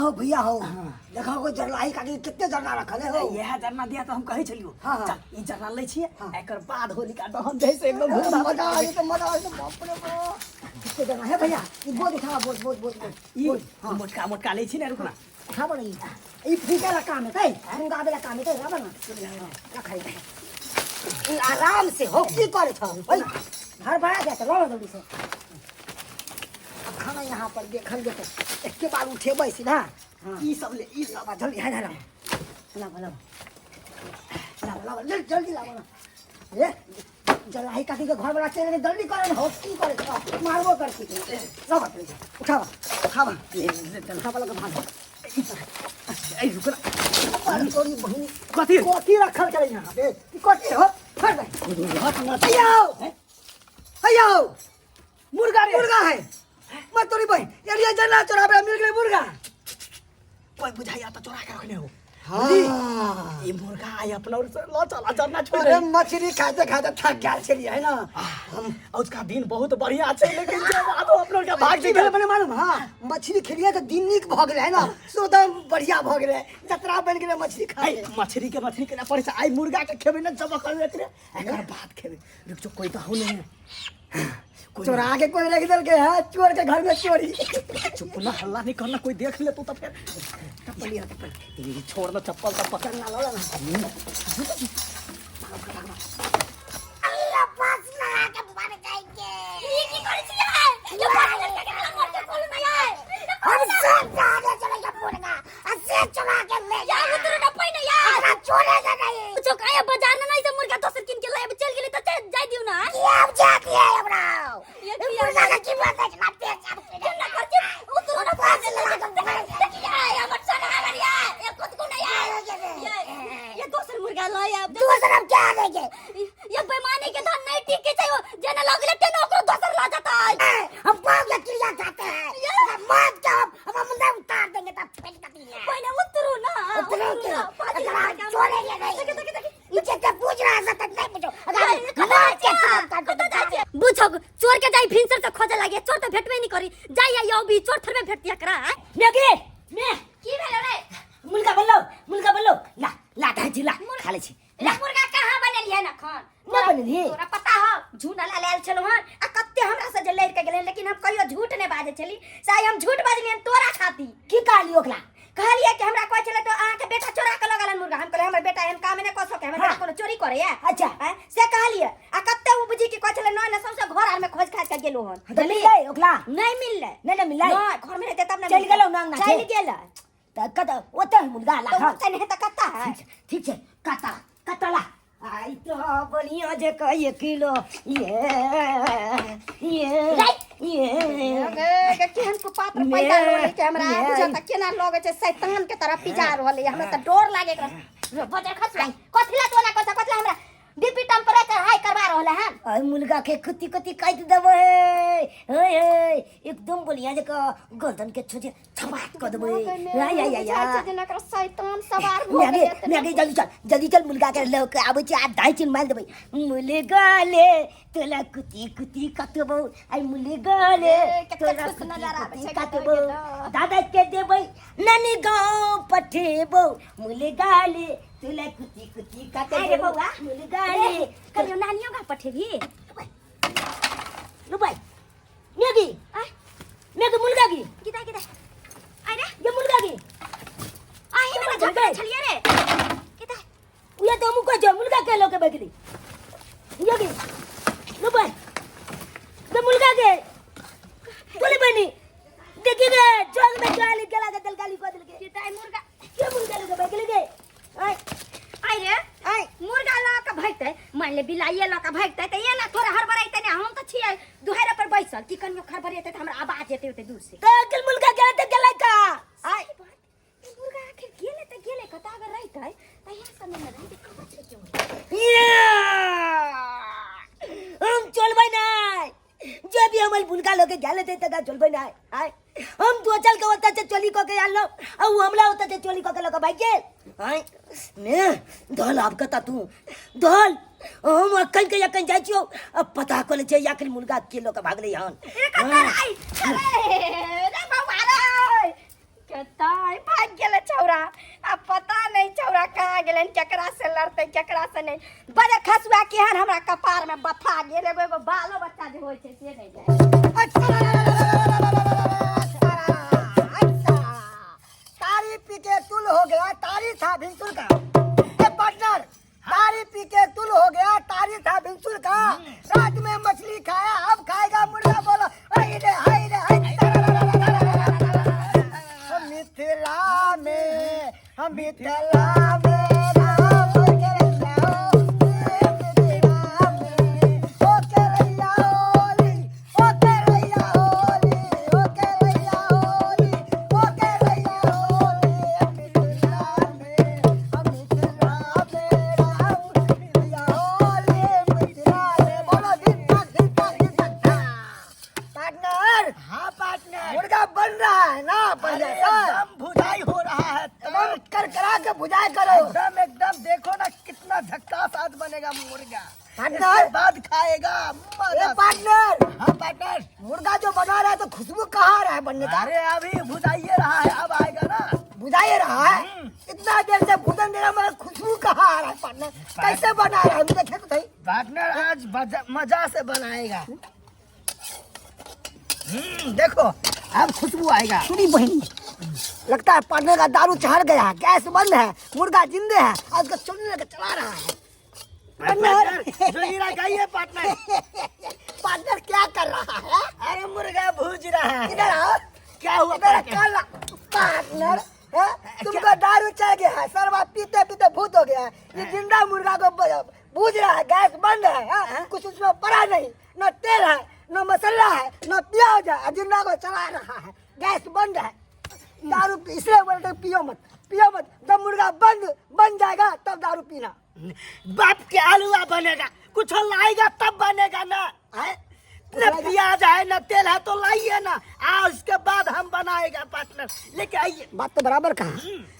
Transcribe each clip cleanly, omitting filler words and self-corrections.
हो भैया हो देखो को जरलाही काटी कितने जरना रखल है हो। इएह जरना दिया तो हम कहै छलियो। हाँ, हाँ। चल ई जरना लै छियै। हाँ। एकर बाद होलिका दहन जे से एकदम धूमधाम। मजा आ तो मजा आ तो बाप रे बाप, कितने जरना है भैया। ई बोझ उठा, बोझ बोझ बोझ बोझ। ई बोझ, हाँ। मोटका मोटका लै छी ने, रुकना। उठाबो ना। ई फूके ला काम है तै फूंगाबे ला काम है तै राबा ना रखा है। ई आराम से हो की करे छ ओइ घर भरा जाए तो लो जल्दी से। अब खाना यहाँ पर देखल जेतै, एके बार उठेबै सीधा। हाँ। ई सब ले, ई सब। लाबा जल्दी, है लाबा लाबा लाबा लाबा लाबा, जल्दी जल्दी लाबा ना। ए जलाही काटी के घर वाला चल गेलै, जल्दी करे ना हो की करे छ, मारबो करती। लाबा जल्दी, उठाबा उठाबा उठाबा लगे भाग। ए रुकना। पर तोरी बहिनी। कथी? कथी रखल चले यहाँ पे? ई कथी हो? फट दे। हैया हैया, मुर्गा रे। मुर्गा है मैं तोरी बहिन एलिया जना चोराबे मिल गेलै मुर्गा। कोई बुझाइया तो चोरा के रखने हो। हाँ। ई मुर्गा आई अपना और से ल चल जरना छोड़ अरे दे। मछली खाते खाते थक गेल छलियै है ना हम। उसका दिन बहुत बढ़िया छै, लेकिन जब आदो अपना के भाग की जेतै भेलै बने मालूम? हाँ, मछली खेलियै तऽ दिन नीक भऽ गेलै है ना, सोदा बढ़िया भऽ गेलै, जतरा बनि गेलै मछली खा आई मछली के मछली केना पड़ै छै। आई मुर्गा के खेबै ने जब करबै एकरे एकर बाद खेबै। रुक जो, कोई तो हो नहीं है, कोई चोरा के कोई रख देलकै है, चोर के घर में चोरी। चुप ना, हल्ला नहीं करना, कोई देख ले तो फिर। चप्पल लिया, चप्पल। ई छोड़ ना चप्पल तप्पल। चलना लो ना। अल्लाह पास लगा के मर जाएंगे। ये की करे छी यार? ये पास लगा के मर के बोल ना यार। हम सब आगे चलेगा मुर्गा आ से चला के ले यार। उतरो ना पहिने यार, हमरा छोड़ेगा नहीं। जो काया बाजार में नहीं से मुर्गा दोसर किन के लाए चल गेली त जाय दिउ ना। की अब जा के हमरा ये मुर्गा के कीमत है ना बेच अब केना करके उतरो ना पास लगा के मर जाएंगे यार। हमर सोना हमर यार ये खुद को ना यार। ये दोसर मुर्गा लाए अब दोसर हम क्या लेंगे? ये बेईमानी के धन नहीं टिके छै, जेना लगले तेना ओकरो दोसर ला जाता है। हम पाव के क्रिया खाते हैं, मत के हम मुंडा उतार देंगे तब फेंक देंगे। पहले उतरो ना, उतरो के अगर हम छोड़ेंगे नहीं। देखे देखे देखे नीचे से पूछ रहा है तक नहीं पूछो अगर मत के कत जाय बुझो चोर के जाई भिनसर से खोजे लागे, चोर तो भेटबे नहीं करी। जाई आई अभी चोर थरबे भेटतिया करा। मेगे मे की भेलो रे? मुर्गा बनलो, मुर्गा बनलो, ला ला दाजी ला खा ले छी। ला मुर्गा कहाँ बनेलियै न खान? ना बनेलियै। तोरा पता हो झूठ ला लायल छलौ हन आ कते हमरा से जे लड़ि के गेलै, लेकिन हम कहियो झूठ नहि बाजै छली, से आइ हम झूठ बाजलियै तोरा खातिर। की कहली ओकरा? कहलियै कि हमरा कहै छलै तो अहाँके बेटा चोरा के लऽ गेलन मुर्गा। हम कहलियै हमर बेटा एहन काम नहि कऽ सकै, हमर बेटा कोनो चोरी करैया? अच्छा। आँय, से कहलियै आ कते ओ बुझी कि कहै छलै नहि नहि, सौंसे घर आर में खोज खाज के गेलो हन। तऽ मिललै ओकरा? नहि मिललै। नहि ने मिललै? नहि, घर में रहतै तब ने चलि मिलतै। गेलौ ना अंगना चलि के? गेलै। तऽ कतऽ ओतऽ मुर्गा तऽ राखल? ओतऽ नहि तऽ कतऽ है? ठीक छै, कतऽ कतऽ ला आई तो बढ़िया जे कहिए किलो ये ये ये गे केहन कुपात्र पैदा रहलै के हमरा बुझा त केना लगै छै शैतान के तरह पिजा रहलै। हमरा त डर लागे एकरा बजर खस कथि ला तोना कथि कथि ला हमरा बीपी टेम्परेचर हाई करवा रहलै हन। आई मुर्गा के कुत्ती कुत्ती काट देबै हे हे, एकदम बढ़िया जे गर्दन के छोजे छपाट क देबै। आय आय आय आय जेना एकरा शैतान सवार भ मैगी गेलै। मैगी जल्दी चल जल्दी चल, मुर्गा के लऽ के आबै छी आ दाइ चिन मारि देबै। मुर्गा ले तोला कुती कुती कटबौ, आई मुर्गा ले ए, कते तोला खुश कुती नजर आबै कुती छै कटबौ, गेलो। दादा के देबै नानी गाँव पठेबौ। मुर्गा ले तोला कुती कुती आइ रे कटबौ बौआ। मुर्गा ले कहियो नानियो गा पठेबी? लुबाई मैगी आय मैगी मुर्गा की किदा किदा आइ रे ये मुर्गा की आइ मेरा झगड़ा छलिए रे किदा उया तो हमको जो मुर्गा के लोके बगली ये की लुबाई ये मुर्गा के तोले बनी देखी गे चौक में गाली गला के दल गाली को दिल के किदा मुर्गा के मुर्गा लोके बगली के आय आइ रे आय मुर्गा लऽ के भागतै, मान ले बिलाइए लऽ के भागतै तऽ एना थोड़ा हड़बड़ैतै ने। हम तऽ छियै दुहारे पर बैसल कि कनियो हड़बड़ेतै तऽ हमरा आवाज एतै ओते दूर से। तो अकिल मुर्गा के ते गला का आइ बात ई मुर्गा आखिर गेलै तऽ गेलै कतऽ? अगर रहितै तऽ इएह समय मे रहितै, कहाँ छै क्यों? हम चलबै नहीं, जे भी हमर मुर्गा लोके गेले ते तका चलबै नहीं। आय हम दो चल के ओतऽ से चोली कऽ के आनलहुँ आ उ हमरा ओतऽ से चोली कऽ के लऽ कऽ भागि गेल। आय ने धल आब कतऽ तू धल, हम अखन के अखन जाइ छियौ आ पता कऽ लै छियै आखिर मुर्गा के लऽ कऽ भागलै हन। ए कतऽ आइ रे रे बौआ रे। के ताय भागि गेलै छौड़ा। आ पता नहि छौड़ा कहाँ गेलै, केकरा से लड़तै केकरा से नहि। बड़े खसुआ केहन हमरा कपार में बथा गेल, एगो एगो बालो बच्चा जे होइ छै से नहि जाय। अच्छा, तारी पी के तुल हो गया, तारी था भिंसुर का। ए पार्टनर, तारी पी के तुल हो गया, तारी था भिंसुर का। रात में मछली खाया, अब खाएगा मुर्गा। बोलो हाय रे हाय रे हाय। हम मिथिला में, हम मिथिला में राम के रैया हो, मिथिला में ओ के रैया होली, ओ के रैया होली, ओ के रैया होली, ओ के रैया होली। मिथिला में, हम मिथिला में राम रैया होली, मिथिला में। बोलो दिन तक दिन तक दिन तक। पार्टनर, हाँ पार्टनर, मुर्गा बन रहा है ना बढ़िया अरे सा? एकदम भुजाई हो रहा है, एकदम करकरा के भुजाई करो। एकदम एकदम, देखो ना कितना झक्कास आज बनेगा मुर्गा। पार्टनर, इसके बाद खाएगा ए मजा से। पार्टनर, हाँ पार्टनर, मुर्गा जो बना रहा है तो खुशबू कहाँ आ रहा है बनने का? अरे अभी भुजाइए रहा है, अब आएगा ना। बुझाइए रहा है, इतना देर से भुजन दे रहा, मगर खुशबू कहाँ आ रहा है पार्टनर? कैसे बना रहा है, हम देखे तो सही। पार्टनर आज मजा से बनाएगा। देखो अब खुशबू आएगा। सुनी बहनी, लगता है पार्टनर का दारू चढ़ गया है, गैस बंद है, मुर्गा जिंदे है, आज का चुनने लेकर चला रहा है। पार्टनर, जोगीरा गाइए पार्टनर। पार्टनर क्या कर रहा है? अरे मुर्गा भूज रहा है। इधर आओ। क्या हुआ इधर पार्टनर? काला पार्टनर, हैं? तुमको दारू चढ़ गया है, सरवा पीते पीते भूत हो गया है। ये जिंदा मुर्गा को भूज रहा है, गैस बंद है, हैं? कुछ उसमें पड़ा नहीं, न तेल है, न मसाला है, न प्याज है, जिंदा को चला रहा है, गैस बंद है। दारू इसलिए बोलते हैं, पियो मत, पियो मत। जब मुर्गा बंद बन जाएगा तब दारू पीना। बाप के आलूआ बनेगा, कुछ लाएगा तब बनेगा ना। है? न प्याज है न तेल है तो लाइए ना, आ उसके बाद हम बनाएगा पार्टनर, लेके आइए। बात तो बराबर कहा,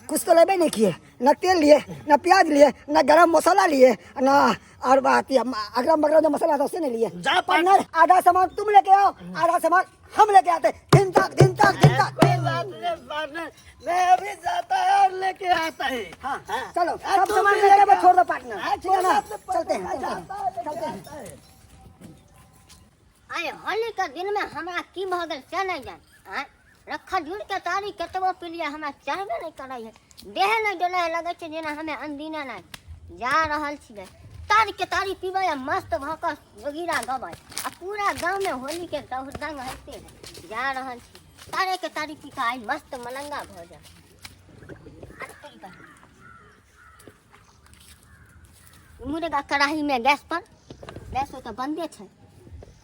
कुछ तो लेबे नहीं किए, न तेल लिए, न प्याज लिए, न गरम मसाला लिए, न और बात ये अगरम बगरम जो मसाला था उसे नहीं लिए। जा पार्टनर, आधा सामान तुम लेके आओ, आधा सामान हम लेके आते। दिन तक दिन तक दिन तक। कोई बात नहीं पार्टनर, मैं अभी जाता है और लेके आता है। हाँ, चलो, हाँ, सब तुम सामान भी लेके लेके छोड़ दो पार्टनर। हाँ, ठीक है ना? जाता है, चलते हैं, जाता चलते है, हैं, चलते हैं। जाता है। आइ होली के दिन में हमरा की भऽ गेल से नहीं जान। आँय रखा जुड़ के तारी कतबो पिलिए हमरा चढ़बे नहीं करै है, देह नहीं डोलै है, लगै छै जेना हमे अनदिना नहीं जा रहल छियै। तारी के तारी पीबै आ मस्त भऽ कऽ जोगीरा गबै आ पूरा गाँव में होली के दंग होइते है। जा रहल छी तारे के तारी पी कऽ आइ मस्त मलंगा भऽ जाए। मुर्गा कड़ाही में गैस पर, गैस तऽ बंदे छै,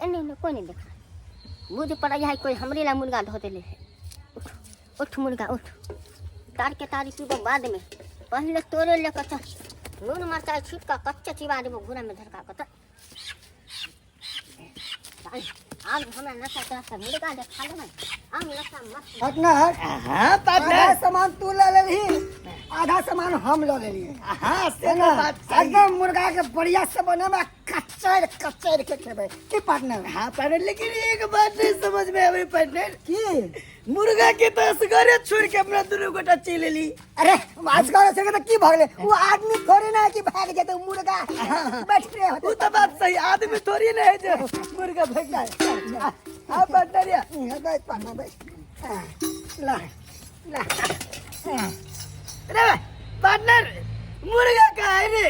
एने ओने कोई नहीं देखा। बुझ पड़ै है कोई हमरे ला मुर्गा धो देले है। उठ उठ मुर्गा उठ, तार के तारी पीबो बाद में, पहले तोरे लेके चल, नून मरचाई छीट कऽ कच्चे चिबा देबो घूरा में धरका कऽ। चल आब हमरा नशा तोरा मुर्गा देखा लेबै, हम नशा मस्त। पार्टनर, हाँ पार्टनर, आधा सामान तू ले लेलही, आधा सामान हम ले लेलिए। हाँ से है ना? तो बात सही। एकदम मुर्गा के बढ़िया से बनेबै, कचर कचर के खेबै की पार्टनर? हाँ पार्टनर, लेकिन एक बात नहीं समझ में आवे पार्टनर, की मुर्गा के तो असगरे छोड़ के अपना दोनों गोटा चल एली। अरे असगरे छोड़ के तो की भगले, वो आदमी थोड़ी ना है कि भाग जेतै, उ मुर्गा बैठ के होतै। वो तो बात सही, आदमी थोड़ी ना है जो मुर्गा भाग जाए। हाँ पार्टनर या। बैठ पार्टनर बैठ। हाँ, ला ला। हाँ। अरे पार्टनर, मुर्गा कहाँ है रे?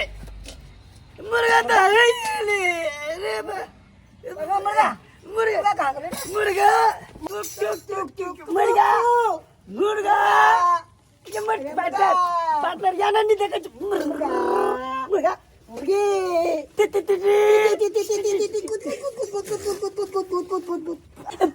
मुर्गा तो है ही नहीं। अरे मुर्गा, मुर्गा। मुर्गा। मुर्गा कहाँ गए? मुर्गा। चुक, चुक, चुक, चुक। मुर्गा। मुर्गा। ये मत मुर्गा। पार्टनर, पार्टनर, जाना नहीं देखा। मुर्गा। मुर्गा। मुर्गी। ति, ति, ति, ति। ति, ति, ति, ति, ति, ति, कुत, कुत, कुत, कुत, कुत, कुत, कुत, कुत, कुत, कुत, कुत।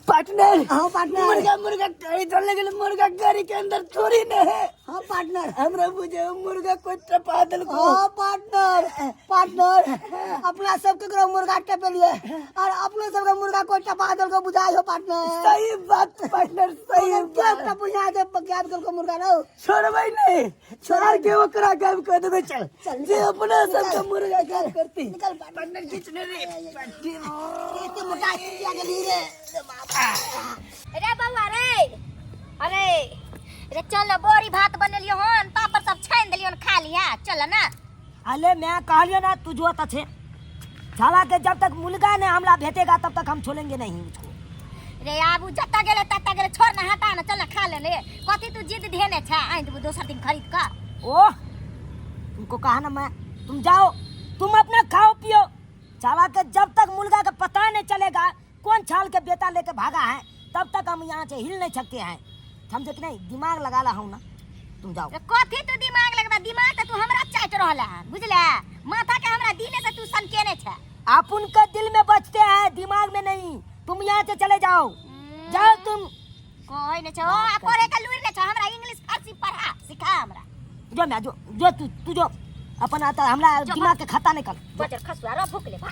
पार्टनर। हाँ, पार्टनर। मुर्गा, मुर्गा गाड़ी चलने के लिए मुर्गा गाड़ी के अंदर थोड़ी न है। हाँ पार्टनर। हमरा बुझे मुर्गा कोई टपा देलको। हाँ पार्टनर, पार्टनर, अपना सब केकरो मुर्गा टपेलिए और अपनो सबके मुर्गा कोई टपा देलको बुझाइ हो पार्टनर। सही बात पार्टनर, सही मगर बात। के टपुआ दे गायब केलको मुर्गा रौ? छोड़बै नहीं, छोड़ के ओकरा गायब कर देबै। चल, चल, जे अपना निकल, सबके मुर्गा गायब करती। निकल पार्टनर। पार्टनर खींचने रे। एते मोटा खींचिया गेली रे। रे बउआ रे, अरे रे चल ना, बोरी भात बनेलियो हन, पापड़ सब छानि देलियो हन, खा लिया चल ना। अले मैं कहलियो ना तू जो तछे छावा के जब तक मुर्गा ने हमला भेटेगा तब तक हम छोड़ेंगे नहीं उसको। रे आबू जत्ता गेले तत्ता गेले, छोड़ ना, हटा ना, चल ना खा ले ले। कथी तू जिद धेने छा, आनि देबो दोसर दिन खरीद का। ओह तुमको कहा ना मैं, तुम जाओ, तुम अपना खाओ पियो। छावा के जब तक मुर्गा का पता नहीं चलेगा कौन छाल के बेटा लेके भागा है तब तक हम यहाँ से हिल नहीं सकते हैं, समझे कि नहीं? दिमाग लगा रहा हूँ ना, तुम जाओ। रे कथी तू दिमाग लगबा, दिमाग त तू हमरा चाटि रहल है बुझले, माथा के हमरा दिले से तू सनकेने छे। आप उनके दिल में बचते हैं दिमाग में नहीं, तुम यहाँ से चले जाओ, जाओ तुम। कोई नहीं छो, आ पढ़े के लूरि नहीं छो, हमरा इंग्लिश फारसी पढ़ा सिखा हमरा। जो मैं जो जो तू तू जो अपन आता हमरा जो दिमाग के खाता निकल। बजर खसुआ रो भूख ले बा।